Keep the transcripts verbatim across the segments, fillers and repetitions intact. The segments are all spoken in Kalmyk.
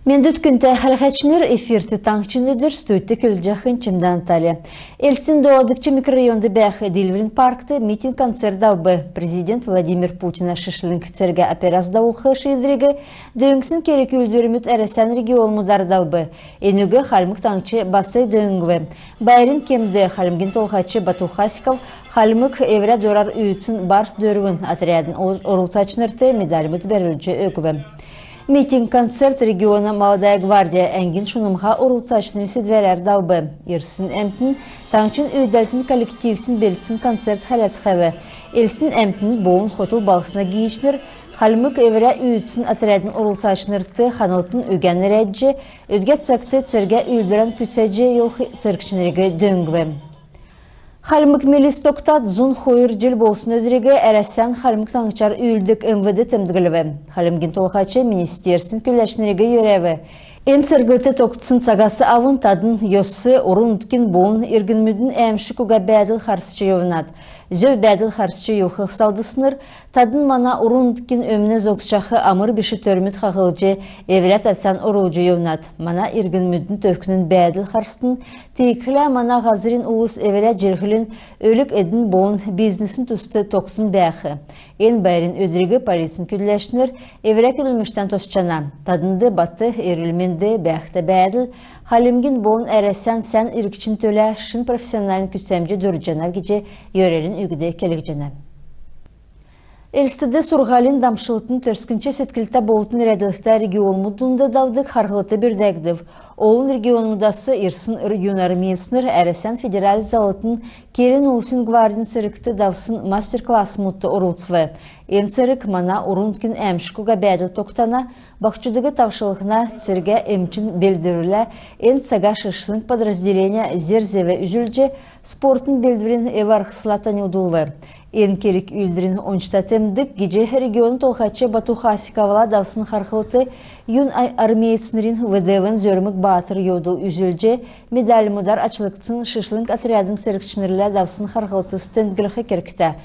Мендвт, күндтә хәләһәчнр! Эфирт «Таңһчин өдр», студьд көдлҗәхнь Чимдән Наталья. Элстин доладгч микрорайонд бәәх Диилврин паркт митинг-концерт давв. Президент Владимир Путина шишлң цергә операц давулх шиидвриг дөңнсн керг-үүлдврмүд Әрәсән регионмудар давв. Энүг Хальмг Таңһч бас дөңнв. Байрин кемд Хальмгин Толһач Бату Хасиков хальмг эврә дурар үүдсн «Барс» дөрвн отрядин орлцачнрт медальмуд бәрүлҗ өгв. Митинг-концерт региона «Молодая гвардия» әңгин шунмһа орлцачнрин седвәрәр давв. Ирсн әмтн таңһчин үүдәлтин коллективсин белдсн концерт хәләцхәв. Элстин әмтн болн хотл балһсна гиичнр хальмг эврә үүдсн отрядин орлцачнрт ханлтын үгән нерәдҗ, өдгә цагт цергә үүлдврән күцәҗ йовх цергчнриг дөңнв. Хальмг милиц тогтад зун хойр җил болсн өдриг Әрәсән Хальмг Таңһчар үүлддг МВД темдглв. Хальмгин Толһач министерствин көдләчнриг йөрәв. Эн церглт тогтсн цагас авн тадн йос, орн-нутгин болн иргнмүдин әәмшг уга бәәдл харсч йовнат. Зөв бәәдл харсч йовх салдснр тадн мана орн-нутгин өмн зогсчах амр биш төрмүд хаһлҗ, эврә тәвцән орулҗ йовнат. Мана иргнмүдин төвкнүн бәәдл харстн, тиигхлә мана һазрин улс эврә җирһлин, өлг-эдин болн бизнесин туст тогтун бәәх. Эн байрин өдриг полицин көдләчнр эврә көдлмштән тосчана. Таднд бат эрүл-менд, бәәхтә бәәдл, Хальмгин болн Әрәсән сән иргчин төлә шин профессиональн күцәмҗ дурдҗанав гиҗ йөрәлин үгд келгдҗәнә. Элстд сурһулин дамшлтын «Төрскнч седклтә болн» нерәдлһтә регионмуд дунд давдг харһлт бүрдәгдв. Олн регионмудас ирсн юнармеецнр Әрәсән федеральн заллтын келн улсин гвардин цергт давсн мастер-классмудт орлцв. Эн церг мана орн-нутгин әәмшг уга бәәдл тогтана, баһчудыг тавшлһна, цергә эмчин белдврлә, эн цага шишлң подразделения зер-зев үзүлҗ, спортын белдврин эв-арһсла таньлдулв. Эн керг-үүлдврин ончта темдг гиҗ региона толһач Бату Хасиковла давсн харһлт юнармеецнрин ВДВ-н зөрмг баатр йовдл үзүлҗ, медальмудар ачлгдсн шишлң отрядин цергчнрлә давсн харһлтс темдглх кергтә.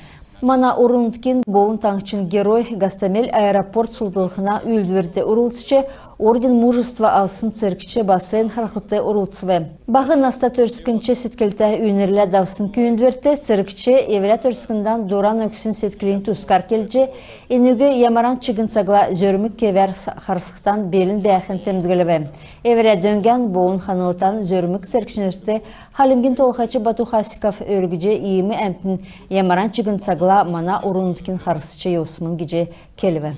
Мана орн-нутгин болн таңһчин герой Гостомель аэропорт сулдлһна үүлдврт орлцҗ, Орден Мужества авсн цергч бас эн харһлтд орлцв. Баһ наста төрскнч седклтә үйнрлә давсн күүндврт цергч эврә төрскндән дуран өгсн седклин тускар келҗ, энүг ямаран чигн цагла зөрмг кевәр харсхдан белн бәәхән темдглв. Эврә дөңгән болн ханлтан зөрмг цергчнрт Хальмгин толһач Бату Хасиков өргҗ, иим әмтн ямаран чигн цагла мана орн-нутгин харсч йовсмн гиҗ келв.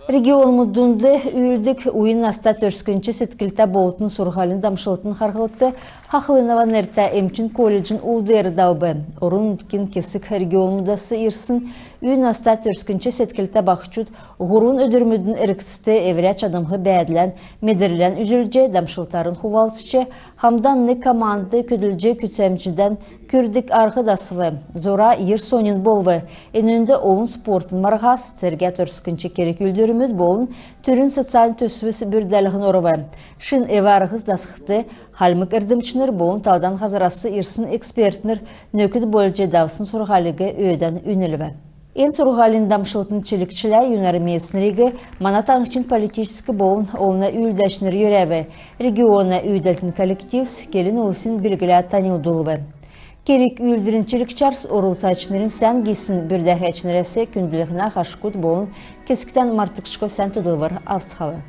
Регионмуд дунд үүлддг уйн наста төрскнч седклтә болн сурһулин дамшлтын харһлт Хахлынова нертә эмчин колледжин ул деер давв. Орн-нутгин кесг регионмудас ирсн уйн наста төрскнч седклтә баһчуд һурвн өдрмүдин эргцд эврә чадмг бәәдлән, медрлән үзүлҗ, дамшлтарн хувалцҗ, хамдан нег командд көдлҗ, күцәмҗдән күрдг арһ дасв. Зура йир соньн болв. Энүнд олн спортын марһас, цергә төрскнч керг-үүлдврмүд болн түрүн социальн төсвс бүрдәлһн орв. Шин эв-арһс дасхд хальмг эрдмчнр болн талдан һазрас ирсн экспертнр нөкд болҗ, давсн сурһулиг өөдән үнлв. Эн сурһулин дамшлтын чилгчлә юнармеецнриг мана таңһчин политическ болн олна үүлдәчнр йөрәв, региона үүдәлтин коллективс келн улсин билглә таньлдулв. Керг-үүлдврин чилгчәр орлцачнрин сән гисн бүрдәһәчнрәс күндллһнә хашкуд болн кесгтән мартгдшго сән тодлвр авцхав.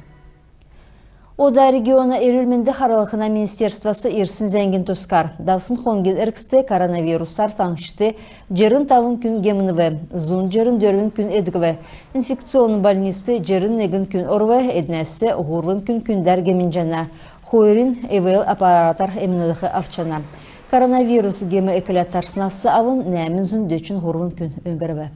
Ода региона эрүл-менд харлһна министерствас ирсн зәңгин тускар. Давсн хонгин эргцд коронавирусар таңһчд җирн тавн күн гемнв, зун җирн дөрвн күн эдгв. Инфекционн больницд җирн негн күн орв, эднәс һурвн күн күндәр гемнҗәнә, хойрнь ИВЛ аппаратар эмнлһ авчана. Коронавирус гем экләд тарснас авн нәәмн зун дөчн һурвн күн өңгрв.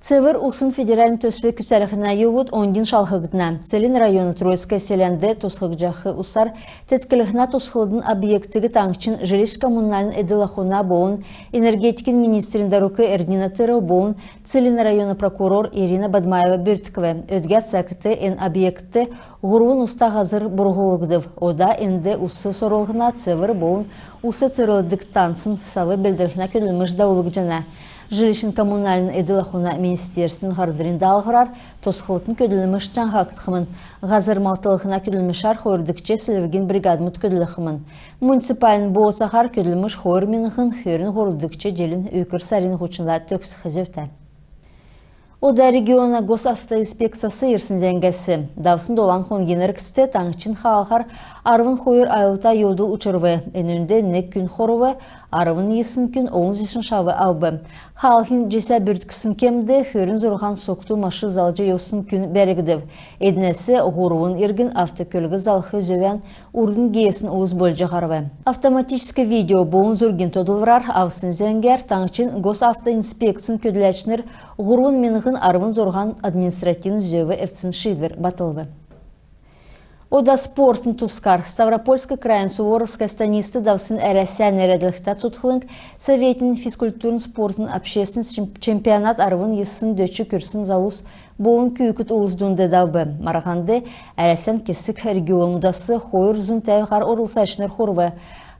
«Цевр усн» федеральн төсв күцәлһнә йовуд оньдин шалһгдна. Целинн района Троицкое селәнд тосхгдҗах усар тетклһнә тосхлтын объектиг таңһчин жилищн-коммунальн эдл-ахуна болн энергетикин министрин дарук Эрдни Натыров болн Целинн района прокурор Ирина Бадмаева бүрткв. Өдгә цагт эн объектд һурвн уста һазр бурһулгдв. Ода энд ус сорулһна, цевр болн ус цеврлдг станцин сав белдлһнә көдлмш давулгдҗана. Жилищн-коммунальн эдл-ахун министерствин һардврин даалһврар тосхлтын көдлмш чаңһагдхмн. Һазр малтлһна көдлмшәр хойрдгч селвгин бригадмуд көдлхмн. Муниципальн бооцаһар көдлмш хойр миңһн хөрн һурвдгч җилин үкр сарин һучнла төгсх зөвтә. Ода региона Госавтоинспекцияс ирсн зәңгәс. Давсн долан хонгин эргцд таңһчин хаалһар арвн хойр аюлта йовдл учрв. Энүнд нег күн хорв, арвн йисн күн олн зүсн шав авв. Хаалһин җисә бүртксн кемд хөрн зурһан сокту машин залҗ йовсн күн бәргдв. Эднәс һурвн иргн автокөлг залх зөвән урднь геесн улс болҗ һарв. Автоматическ видео болн зургин тодлврар авсн зәңгәр таңһчин Госавтоинспекцин көдләчнр һурвн миңһн арвн зурһан административн зөв эвдсн шиидвр батлв. Ода спортын тускар. Ставропольск крайин Суворовская станицд давсн Әрәсән нерәдлһтә цутхлң советин физкультурн спортын общественн чем-, чемпионат арвн йисн дөч күрсн залус болн күүкд улс дунд давв. Марһанд Әрәсән кесг регионмудас хойр зун тәв һар орлцачнр хурв.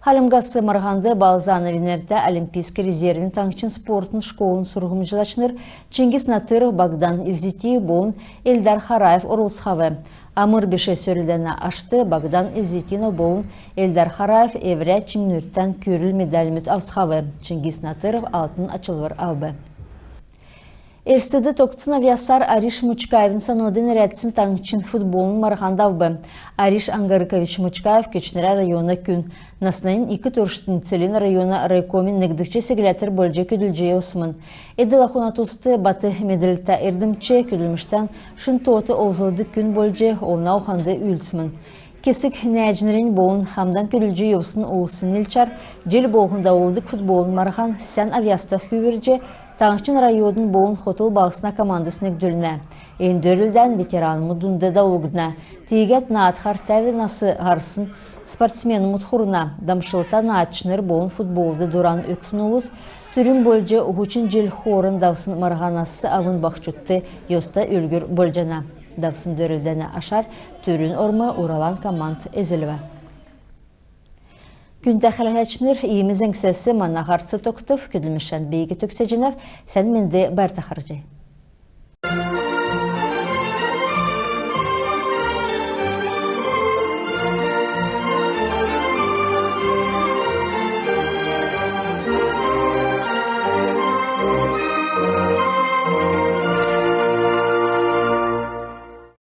Хальмгас марһанд Балзановин нертә олимпийск резервин таңһчин спортын школын сурһмҗлачнр Чингис Натыров, Богдан Илзитиев болн Эльдар Хараев орлцхав. Амр биш сөрлдәнә ашт Богдан Илзитинов болн Эльдар Хараев эврә чиңнүртән күрл медальмуд авцхав. Чингис Натыров алтн ачлвр авв. Элстд тогтсн авъясар Ариш Мучкаевин санлд нерәдсн таңһчин футболын марһан давв. Ариш Ангарыкович Мучкаев Көтчнрә района күн. Наснаннь ик туршт Целинн района райкомин негдгч сегләтр болҗ көдлҗ йовсмн. Эдл-ахун туст бат медрлтә эрдмч, көдлмштән шин тоот олзлдг күн болҗ олна уханд үлдсмн. Кесг нәәҗнрнь болн хамдан көдлҗ йовсн улсин нилчәр җил болһн давулдг футболын марһан сән авъяста хүврҗ, таңһчин районмудын болн хотл балһсна командс негдүлнә. Эн дөрлдән ветеранмуд дунд давулгдна. Тиигәд наадхар тәв нас һарсн спортсменмуд хурна. Дамшлта наадачнр болн футболд дуран өгсн улс түрүн болҗ һучн җил хооран давсн марһанас авн баһчудт йоста үлгүр болҗана. Давсн дөрлдәнә ашар түрүн орм «Уралан» команд эзлв. Күндтә хәләһәчнр, иим зәңгсәс мана һарц тогтв. Көдлмшән би төгсәҗәнәв. Сән менд, байрта харһий.